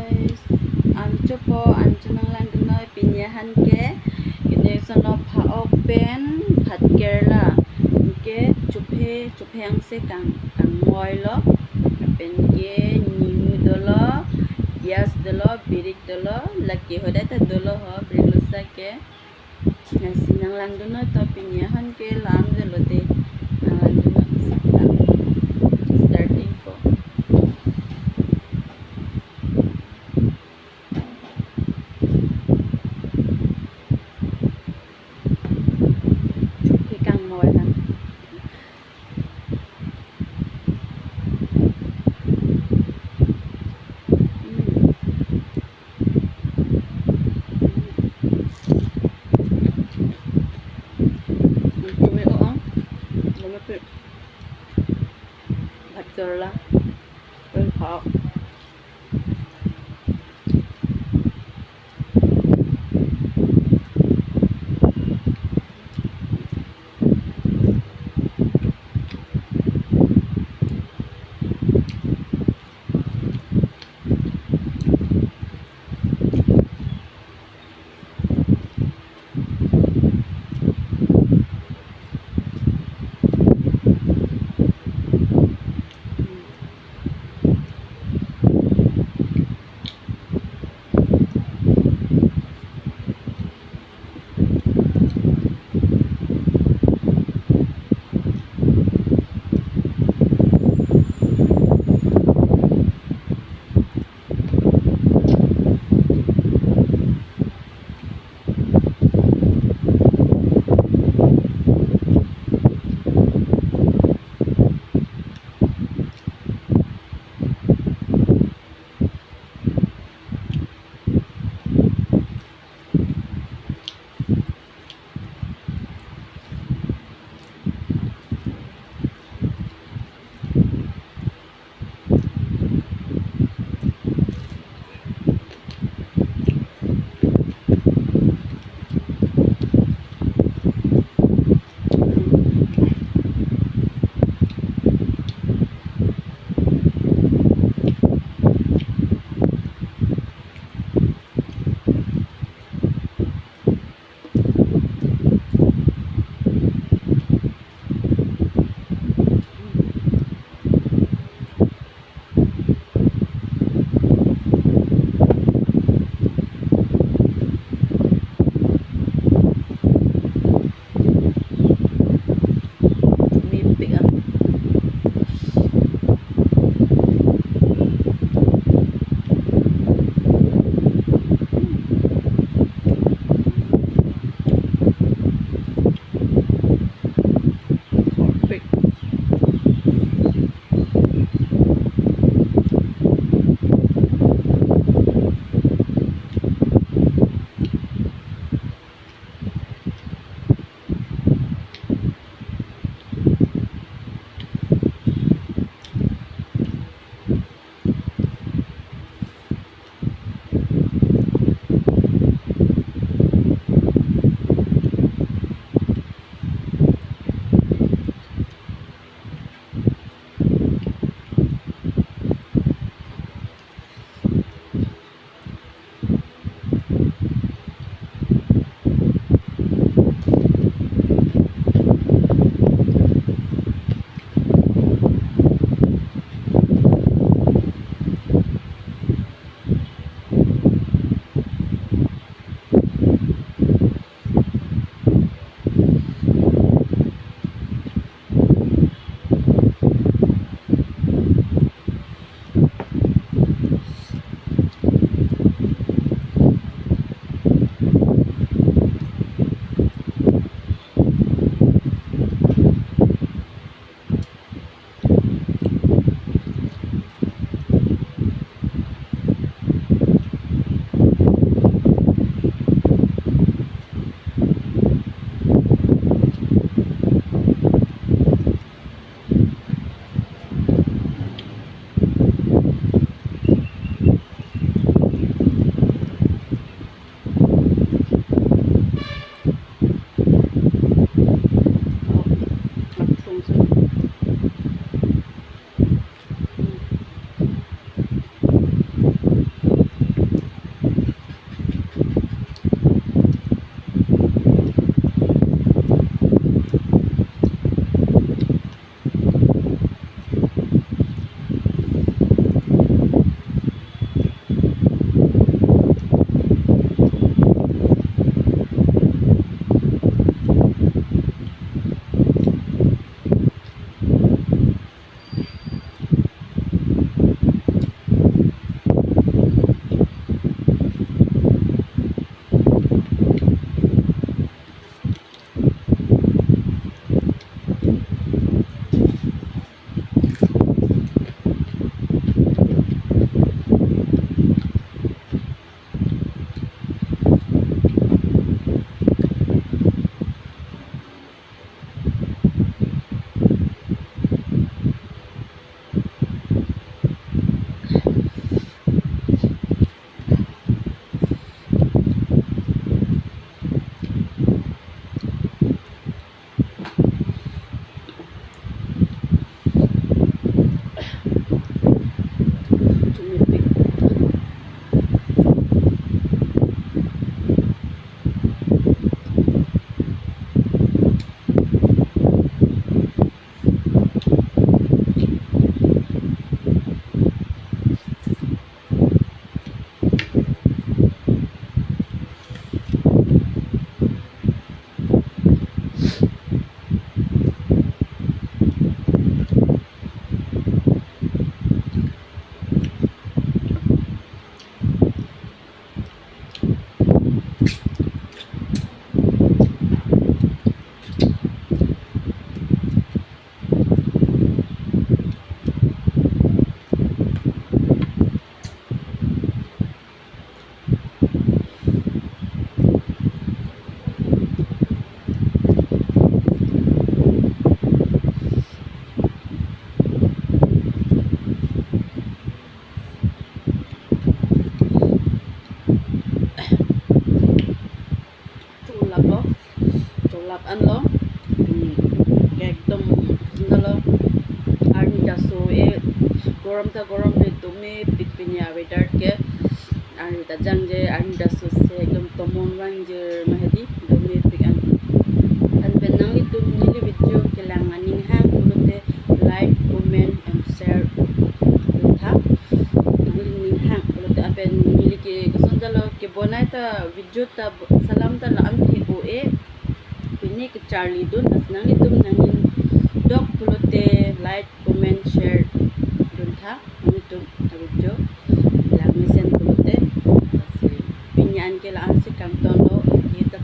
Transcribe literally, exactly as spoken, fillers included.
Guys, ancho po, ancho nanglangdun noi pini ahan ke, kene sono pha-ok pen phat kerla, ke chophe, chophe angse kang, kangmoilo, pen ke nimu dolo, pias dolo, birik dolo, lake hodai ta dolo ho, birik losa ke. Lasi nanglangdun noi to pini ahan ke la-an dolo te. Nanglangdun noi, starting po. Chophe kangmoi lang. Hmm. Chome o ang. Gorom ta gorom, pe dome pik pini a-weather ke. Arni ta jangje, arni ta sose, ekdom tomon vangjir ma hedi, dome pik an. Anpen nanglitum neli video kelang aning hang pulote like, comment and share duntha. Nangli ning hang pulote, anpen neli ke koson jalo kebonai ta video ta salam ta la-an thek-o-e. Pini kecharlidun, lasi nanglitum nangning dok pulote like, comment, share duntha. Nanglitum a-video lang mesen pulote. Lasi pini an ke la-ansi kangtonlo, kita